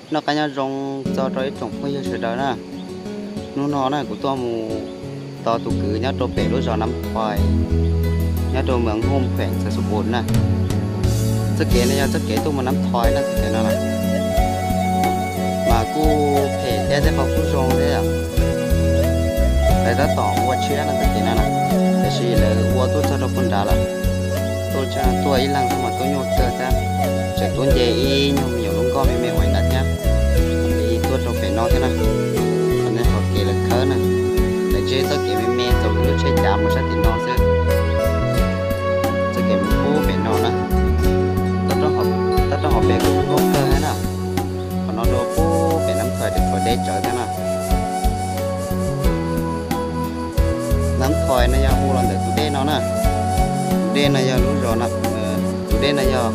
Noj qab nyob zoo txog rau ib tsoom phooj ywg sawv daws na. Hnub no na kuv tuaj mus tos tus kwv nyob rau pem lub zos Nab Thoi, nyob rau Mws Hooj Phem Xeev Xus Pus na. Txoj kev no yog txoj kev tuaj mus Nab Thoi na, txoj kev no na. Mas kuj phem thiab tej qhov kuj zoo thiab. Lawv tab tom ua tshiab no txoj kev no na, tiam sis lawv ua tuaj txog rau puag nrad lawm. Tuaj ib leeg xwb mas tuaj nyuaj kawg thiab, tseem tuaj nce ib nyuag me nyuam lub nkoj me me uas ntawd thiab. Li tuaj rau pem no thiab na, qhov no qhov kev lawv khawb na, lawv ntsib txoj kev me me txaus lub tsheb cav mus sab tim no xwb. Txoj kev mus pub pem no na, tab rau hauv pem kuj kawg thiab na. Qhov no rau pub pem Nab Thoi rau qhov deb tsawv thiab na. Nab Thoi no yog hu los ntawm tus dej no na. Tus dej no yog lub zos, tus dej no yog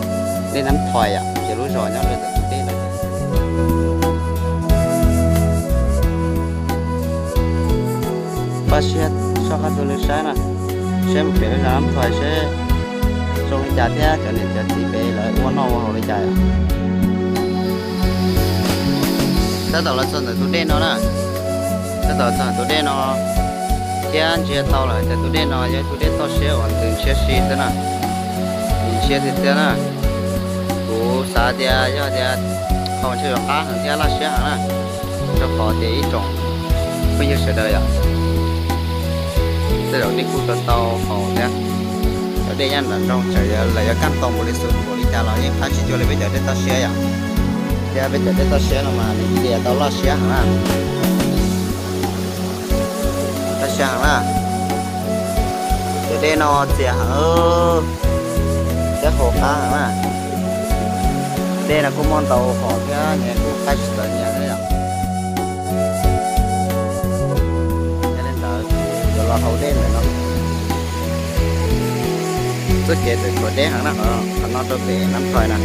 dej Nab Thoi yom, ces lub zos nyob rau ntawm tus dej no. Pab siab soj qab tuaj lawv saib na, saib mus pem lub zos Nab Thoi seb zoo li cas thiab cov niam cov txiv pem lawv ua noj ua haus li cas yom. Tab tom los txog ntawm tus dej no na, tab tom txog tus dej no thiab ntsia tau lawm tias tus dej no yog tus dej toj siab uas ntws ntshiab si xwb na, ntws ntshiab tiag tiag na. Kuv xav tias yog tias qhov ntshe yuav qab heev thiab laj siab heev na, rau qhov tias ib tsoom phooj ywg sawv daws yom, tej zaum nej kuj tau tau haus thiab. Cov dej nyob nram nroog txawm lawv yuav kaj tau npaum li xus npaum li cas los yeej qab tsis cuag li peb cov dej toj siab yom. Thiab peb cov dej toj siab no mas nws txias tau loj siab heev na, loj siab heev na. Cov dej no txias heev thiab haus qab heev na. Dej no kuj muaj ntau hom thiab nyias kuj qab tsis txawv nyias thiab yom. Yog li ntawd yuav los haus dej ntawm no. Txoj kev txawm tshuav deb heev na, qhov no rau pem Nab Thoi na.